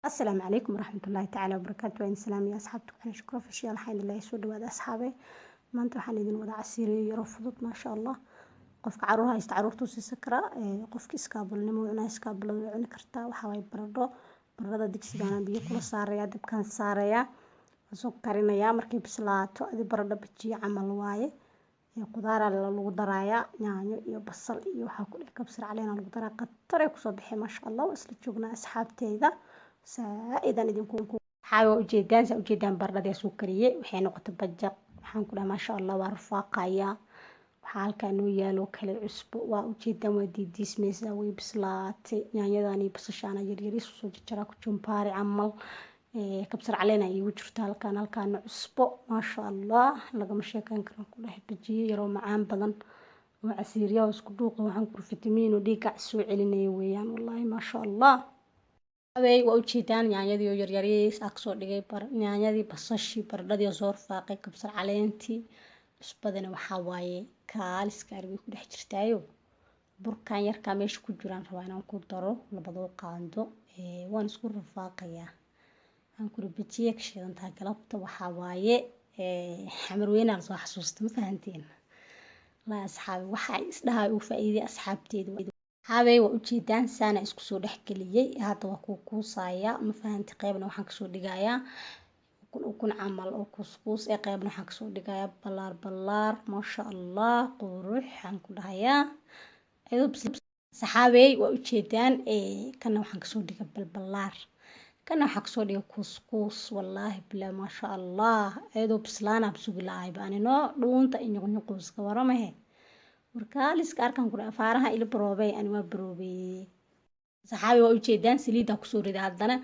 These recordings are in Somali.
Asalaamu calaykum waraxmatullaahi tacaala wabarakaatu. Waa idin salaamaya, asxaabta ku xiran Shukro Official. Waxaan idin leeyahay soo dhawaada, asxaabe. Maanta waxaan idin wadaa casiiriyo yaro fudud, maasha Allah. Qofka caruur haysta caruurtuu siisan karaa, qofka iskaabulnimo cunaa iskaabulada way cuni kartaa. Waxaa waaye baradho. Baradhada digsigaana biyo kula saaraya, dabkaan saarayaa, waan soo karinayaa. Markay bislaato, adi baradho bajiye camal waaye. Qudaaraa lagu darayaa, yaanyo iyo basal iyo waxaa ku dhex kabsar caleen lagu daraa. Khataray kusoo baxay, maasha Allah. Waa isla joognaa, asxaabteyda, saa-idan idinku waxaa waa ujeedaan, saa ujeedaan. Baradhadii soo kariyey, waxay noqotay bajaq. Waxaan ku dhahay, maasha Allah, waa rufaaqaya. Waxaa halkaa noo yaalo kale cusbo, waa ujeedaan, waa diidiismaysaa, way bislaatay. Yaanyadan iyo basashaana yaryariis usoo jarjaraa, ku jumpaari camal. Kabsar caleen ay iigu jirto halkaan, halkaana cusbo. Maasha Allah, lagama sheekeyn karo, ku dhahay bajiye yaroo macaan badan oo casiirya oo isku dhuuqa. Waxaan ku fitamiin oo dhiigga soo celinaya weeyaan, wallaahi, maasha Allah. Abey, waa ujeedaan, yaanyadii oo yaryariis aa kasoo dhigay, yaanyadii, basashii, baradhadii oo soo rufaaqay, kabsar caleentii, cusbadana waxaa waaye kaaliska arbay ku dhex jirtaayo. Burkan yarkaa meesha ku jiraan rabaa inaan ku daro labadoo qaando, waan isku rufaaqayaa. Waxaan kuri bajiye ka shidan tahay galabta. Waxaa waaye Xamar weynaan soo xasuusta, ma fahanteen? La asxaabi, waxaa isdhahay uu faa'iiday asxaabteeda. Asxaabey, waa ujeedaan, saana isku soo dhexgeliyey. Hadda waa kuu kuusayaa, ma fahanti? Qeybna waxaan kasoo dhigayaa ukun ukun camal oo kuuskuus ee, qeybna waxaan kasoo dhigayaa ballaar ballaar. Maasha Allah, qurux aan ku dhahayaa. Saxaabey, waa ujeedaan, kana waxaan kasoo dhigay balballaar, kana waxaa kasoo dhigay kuuskuus. Wallaahi bilaa, maasha Allah, iyadoo bislaanaa sugi lahaayba anino dhuunta inyuqnyuquuska waramahe. Warkaaliska arkan ku dhahay afaaraha ila baroobey, ani waa baroobeeyey. Saxaabi, waa ujeedaan, saliiddaa kusoo riday. Haddana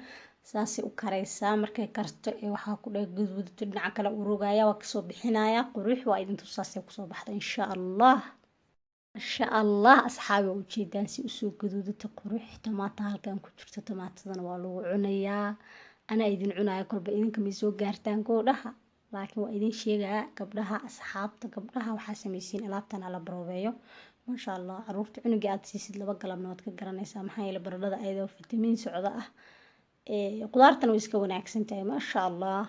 saasay u karaysaa. Markay karto ee waxaa ku dhahay guduudato, dhinaca kale u rogaya, waa kasoo bixinaya. Qurux waa idin tusaasay kusoo baxda, insha Allah, masha Allah. Asxaabi, waa ujeedaan si usoo guduudato, qurux. Tamaata halkan ku jirto, tamaatadana waa lagu cunayaa. Anaa idin cunaya, kolba idinka may soo gaartaan goodhaha, laakiin waa idin sheegaa. Gabdhaha, asxaabta, gabdhaha, waxaa samaysiin alaabtan ala baroobeeyo, maasha Allah. Caruurta cunuga aad siisid laba galabna waad ka garanaysaa, maxaa yeele baradhada ayadoo fitamiin socdo ah, qudaartana way iska wanaagsan tahay, maasha Allah.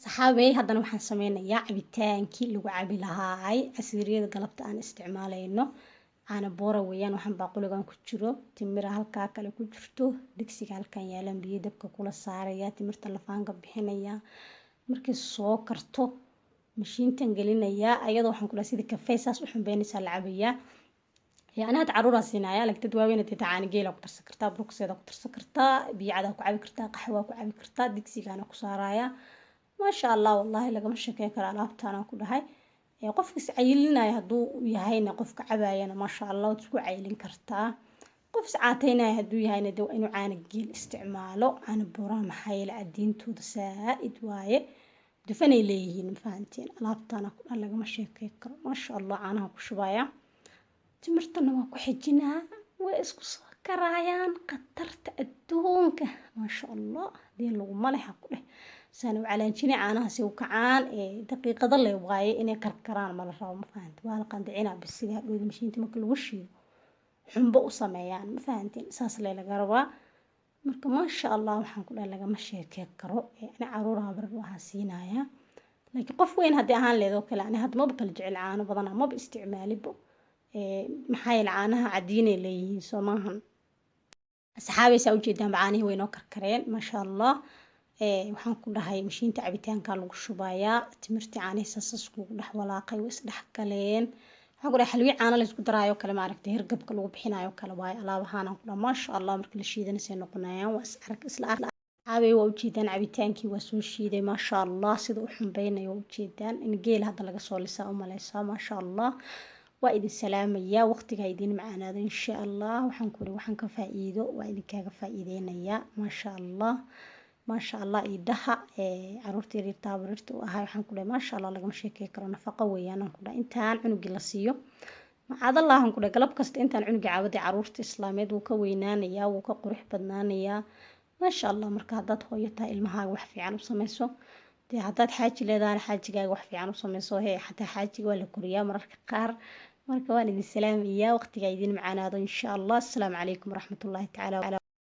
Saxaabey, haddana waxaan sameynayaa cabitaankii lagu cabi lahaay casiiriyada galabta aan isticmaalayno. Caana boora weeyaan waxaan baaquligan ku jiro. Timira halkaa kale ku jirto, digsiga halkan yaalan biyo dabka kula saaraya, timirta lafaanka bixinaya. Markay soo karto, mashiintan gelinayaa. Ayadoo waxaan ku dhahay sida kafee saas u xumbeynaysaa la cabayaa. Yani hadda caruuraa siinaya, laakiin dad waaweyn hadii caana geela ku darsan kartaa, brokseeda ku darsan kartaa, biyo cadaa ku cabi kartaa, qaxwaa ku cabi kartaa. Digsigaana ku saaraya, maasha Allah. Wallaahi lagama sheekeyn karo alaabtaan ku dhahay. Qofka is cayilinaya hadduu yahayna, qofka cabayana, maasha Allah, waad isku cayilin kartaa. Qof is caateynaya hadduu yahayna, de waa inuu caana geel isticmaalo, caana buuraha, maxaa yeele cadiintooda saa-id waaye, dufanay leeyihiin, ma fahanteen? Alaabtaana ku dhan lagama sheekey karo, maasha Allah. Caanaha ku shubaya, timirtana waa ku xijinaa, way isku soo karaayaan. Khatarta adduunka, maasha Allah, hadii laguma leh ku dheh. Saan u calaanjini caanaha si u kacaan, daqiiqado le waaye inay karkaraan ma la rabo, ma fahanti? Waa la qandicinaa bis, sida hadhowda mashiinta marka lagu shiido xumbo u sameeyaan, ma fahantiin? Saas lee laga rabaa. Marka, maasha Allah, waxaan ku dhahay lagama sheekey karo. Ani caruuraha barar waxaan siinayaa, laakiin qof weyn haddii ahaan leed oo kale, ani hadda maba kala jecel caano badana, maba isticmaalibo, maxaa yeele caanaha cadiinay leeyihiin, soo maahan? Asxaabaysaa, ujeedaan, caanihii way noo karkareen, maasha Allah. Waxaan ku dhahay mashiinta cabitaanka lagu shubayaa. Timirtii, caanihii saasas kugu dhex walaaqay, way isdhex galeen. Waxaan ku dhahay xalwi caano la isku daraayo kale, maaragtay, hergabka lagu bixinayo kale waaye alaabahaan aan ku dhahay, maasha Allah. Marka la shiidana noqonayaan, waa is arag isla arag. Asxaabay, waa ujeedaan, cabitaankii waa soo shiiday, maasha Allah. Sida u xumbaynayo waa ujeedaan, in geel hadda laga soo lisaa u maleysaa, maasha Allah. Waa idin salaamayaa, waqtigaa idin macaanaado, insha Allah. Waxaan ku waxaan ka faa'iido waa idinkaaga faa'iideynayaa, maasha Allah, maasha Allah. Idaha caruurta yaryartaa barirta u ahaa, waxaan ku dhahay, maasha Allah, lagama sheekey karo, nafaqo weeyaan. Aan ku dhahay intaan cunugii la siiyo, macadallah, aan ku dhahay galab kasta intaan cunugii caawaday caruurta islaameed, wuu ka weynaanayaa, wuu ka qurux badnaanayaa, maasha Allah. Marka haddaad hooyo tahay, ilmahaaga wax fiican u sameyso. Dee haddaad xaaji leedahana, xaajigaaga wax fiican u sameyso. Hee, xataa xaajiga waa la koriyaa mararka qaar. Marka waan idin salaamayaa, waqtigaa idin macaanaado, insha Allah. Asalaamu calaykum waraxmatullaahi tacaala.